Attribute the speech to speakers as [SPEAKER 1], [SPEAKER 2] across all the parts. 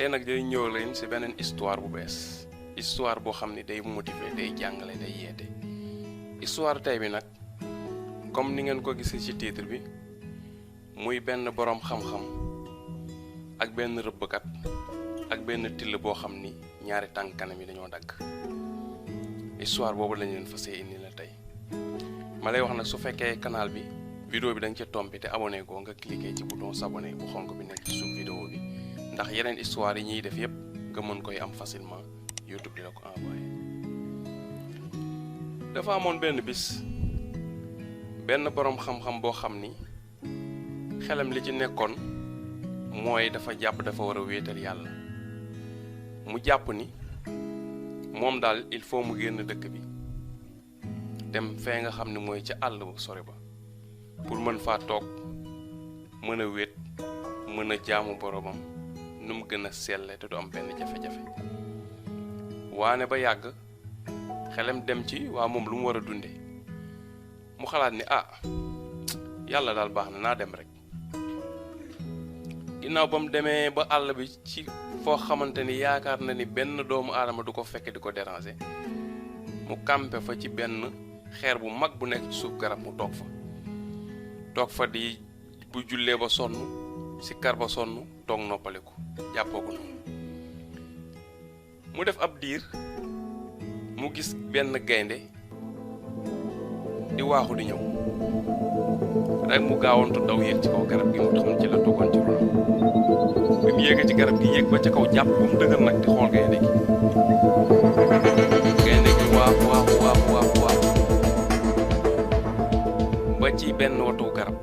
[SPEAKER 1] tey nag day ñëw leen ci beneen histoire bu bees histoire boo xam ni day motiver day jàngale day yeete histoire tey bi nag comme ni ngeen ko gisee ci titre bi muy benn boroom xam-xam ak benn rëbbkat ak benn till boo xam ni ñaari tànk kanam yi dañoo dagg histoire boobu lañu leen fas indi la tey ma lay wax nag su fekkee canal bi vidéo bi da nga ca tombi te abonné ko nga cliquer ci bouton s'abonner bu xonk bi nekk ci suuf vidéo bi ndax yeneen histoire yi ñuy def yépp nga mën koy am facilement YouTube dina ko envoyé. dafa amoon benn bis benn boroom xam-xam boo xam ni xelam li ci nekkoon mooy dafa jàpp dafa war a wéetal yàlla mu jàpp ni moom daal il faut mu génn dëkk bi dem fee nga xam ni mooy ca àll bu sore ba pour mën faa toog mën a wéet mën a jaamu boromam nu mu gën a selle te du am benn jafe-jafe waane ba yàgg xelam dem ci waa moom lu mu war a dunde mu xalaat ni yàlla daal baax na naa dem rek ginnaaw ba mu demee ba àll bi ci foo xamante ni yaakaar na ni benn doomu aadama du ko fekke di ko déranger mu campé fa ci benn xeer bu mag bu nekk ci suuf garab mu toog fa di bu jullee ba sonn si kar ba sonn toog noppaliku jàppoo ko noonu mu def ab diir mu gis benn gaynde di waaxu di ñëw rek mu gaawantu daw yéeg ci kaw garab gi mu taxoon ci la toogoon ci ron bi mu yéegee ci garab gi yéeg ba ca kaw jàpp bu mu dëgër nag di xool gaynde gi waaxu ba ci benn watu garab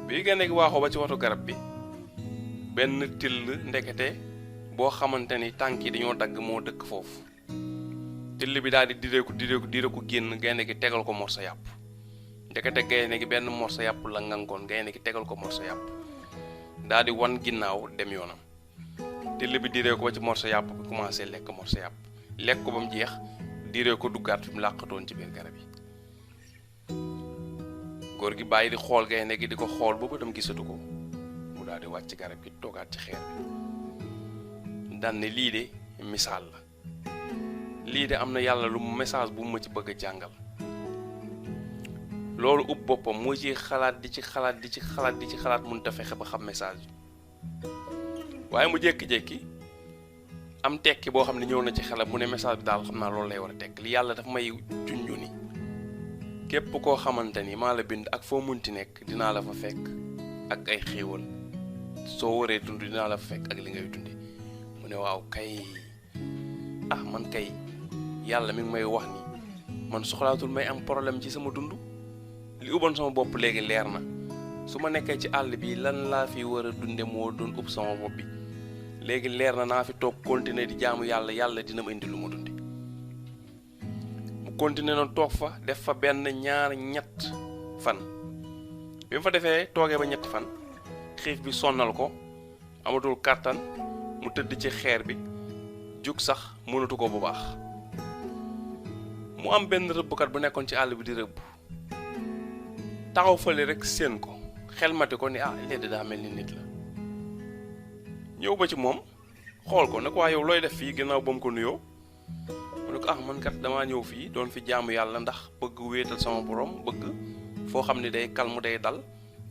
[SPEAKER 1] bi gaynde gi waaxoo ba ci watu garab bi benn till ndekete boo xamante ni tànk yi dañoo dagg moo dëkk foofu till bi daal di direeku génn gaynde gi tegal ko morso yàpp ndekete gaynde gi benn morso yàpp la ngankoon gaynde gi tegal ko morso yàpp daal di wan ginnaaw dem yoonam till bi diree ko ba ci morso yàpp bi commencé lekk morso yàpp lekk ko ba mu jeex diree ko duggaat fi mu làqatoon ci biir garab yi góor gi bàyyi di xool gaynde gi di ko xool ba bëtam gisatu ko mu daal di wàcc garab gi toogaat ci xeer bi daan ne lii de misaal la lii de am na yàlla lu message bu mu ma ci bëgg a jàngal loolu ub boppam moo ci xalaat di ci xalaat mënut a fexe ba xam message bi waaye mu jékki-jékki am tekki boo xam ne ñëw na ci xelam mu ne message bi daal xam naa loolu lay war a tekk li yàlla dafa may junju ni képp koo xamante ni maa la bind ak foo munti nekk dinaa la fa fekk ak ay xéewal soo waree dund dinaa la fa fekk ak li ngay dundi mu ne waaw kay man kay yàlla mi ngi may wax ni man soxlaatul may am problème ci sama dund li ubboon sama bopp léegi leer na su ma nekkee ci àll bi lan laa fi war a dunde moo doon ub sama bopp bi léegi leer na naa fi toog continuer di jaamu yàlla dina ma indi lu ma dunde mu continuer noonu toog fa def fa benn ñaar ñett fan bi mu fa defee toogee ba ñetti fan xiif bi sonnal ko amatul kàttan mu tëdd ci xeer bi jug sax mënatu ko bu baax mu am benn rëbbkat bu nekkoon ci àll bi di rëbb taxaw fële rek séen ko xelmati ko ni léegi daa mel ni nit la ñëw ba ci moom xool ko nag waa yow looy def fii ginnaaw ba mu ko nuyoo mu ne ko man kat damaa ñëw fii doon fi jaamu yàlla ndax bëgg wéetal sama borom bëgg foo xam ne day calme day dal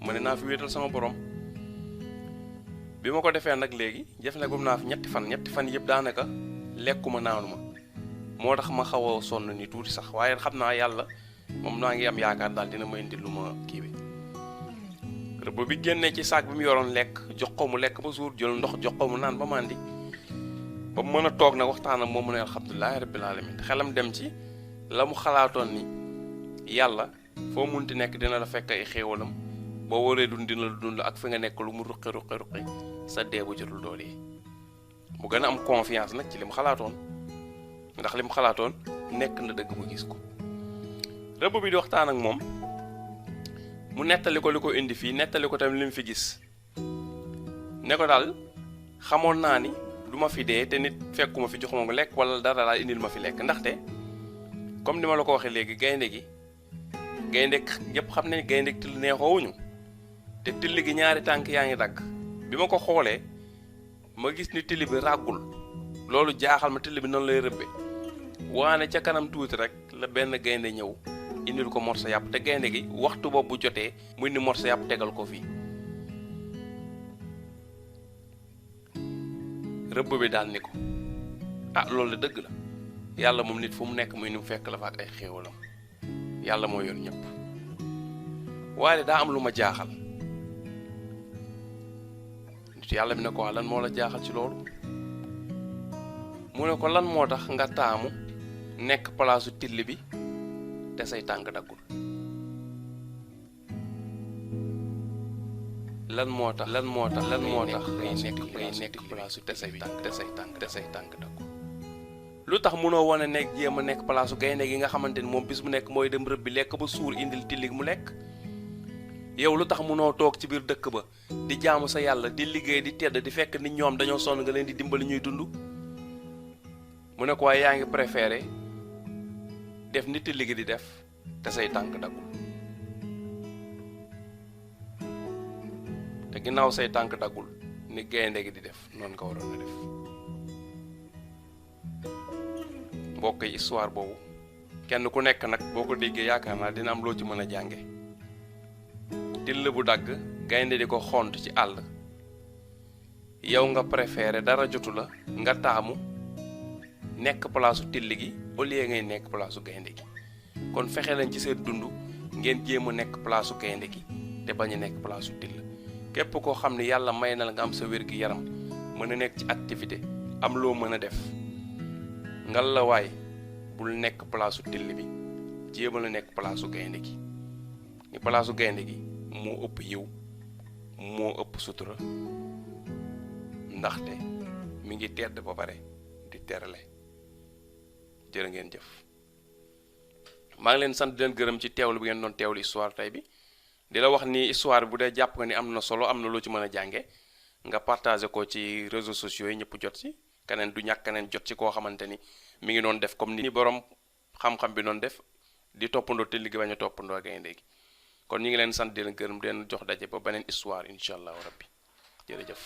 [SPEAKER 1] ma ne naa fi wéetal sama borom bi ma ko defee nag léegi jëf nag bam naa fi ñetti fan yëpp daanaka lekkuma naanuma moo tax ma xaw a sonn ni tuuti sax waaye xam naa yàlla moom naa ngi am yaakaar daal dina ma indi lu ma kii bi rëbb bi génnee ci saak bi mu yoroon lekk jox ko mu lekk ba suur jël ndox jox ko mu naan ba màndi ba mu mën a toog nag waxtaan ak moom mu ne alhamdulilahi rabbil alamin xelam dem ci la mu xalaatoon ni yàlla foo munti nekk dina la fekk ay xéewalam boo waree dund dina la dund ak fi nga nekk lu mu ruqi sa dee bu jotul doole yi mu gën a am confiance nag ci li mu xalaatoon ndax li mu xalaatoon nekk na dëgg mu gis ko rëbb bi di waxtaan ak moom mu nettali ko li ko indi fii nettali ko tamit li mu fi gis ne ko daal xamoon naa ni du ma fi dee te nit fekkuma fi joxuma ko lekk wala dara daal indil ma fi lekk ndaxte comme ni ma la ko waxee léegi gaynde yëpp xam ne gaynde till neexoowuñu te till gi ñaari tànk yaa ngi dagg bi ma ko xoolee ma gis ni till bi ràggul loolu jaaxal ma till bi noonu lay rëbbe waane ca kanam tuuti rek la benn gaynde ñëw indil ko morso yàpp te gaynde gi waxtu boobu bu jotee mu indi morso yàpp tegal ko fii rëbb bi daal ni ko loolu dëgg la yàlla moom nit fu mu nekk muy ni mu fekk la fa ak ay xéewalam yàlla moo yor ñëpp waaye daa am lu ma jaaxal nit yàlla bi ne ko lan moo la jaaxal ci loolu mu ne ko lan moo tax nga taamu nekk palaasu till bi te say tànk daggul lan moo tax ngay nekk palaasu te say tànk daggul lu tax munoo wane nekk jéem a nekk palaasu gaynde gi nga xamante ni moom bis mu nekk mooy dem rëbb bi lekk ba suur indil tilli mu lekk yow lu tax munoo toog ci biir dëkk ba di jaamu sa yàlla di liggéey di tedd di fekk nit ñoom dañoo sonn nga leen di dimbali ñuy dund mu ne ko waaye yaa ngi préféré def nit tilli gi di def te say tànk daggul te ginnaaw say tànk daggul ni gaynde gi di def noonu nga waroon a def mbokk yi histoire boobu kenn ku nekk nag boo ko déggee yaakaar naa dina am loo ci mën a jànge till bu dagg gaynde di ko xont ci àll yow nga préféré dara jotu la nga taamu nekk palaasu till gi au lieu ngay nekk palaasu gaynde gi kon fexe leen ci seen dund ngeen jéem a nekk palaasu gaynde gi te bañ a nekk palaasu till képp koo xam ne yàlla may na la nga am sa wér-gi-yaram mën a nekk ci activité am loo mën a def ngal la waay bul nekk palaasu till bi jéemal a nekk palaasu gaynde gi ni palaasu gaynde gi moo ëpp yiw moo ëpp sutura ndaxte mi ngi tedd ba pare di terale jërë ngeen jëf maa ngi leen sant di leen gërëm ci teewlu bi ngeen doon teewlu histoire tey bi di la wax ni histoire bi bu dee jàpp nga ni am na solo am na loo ci mën a jànge nga partagé ko ci réseaux sociaux yi ñëpp jot ci keneen du ñàkk keneen jot ci koo xamante ni mi ngi doon def comme ni borom xam-xam bi doon def di toppandoo te liggéey bañ a toppandoo gaynde gi kon ñu ngi leen sant di leen gërëm di leen jox daje ba beneen histoire incha allahu rabbi jërëjëf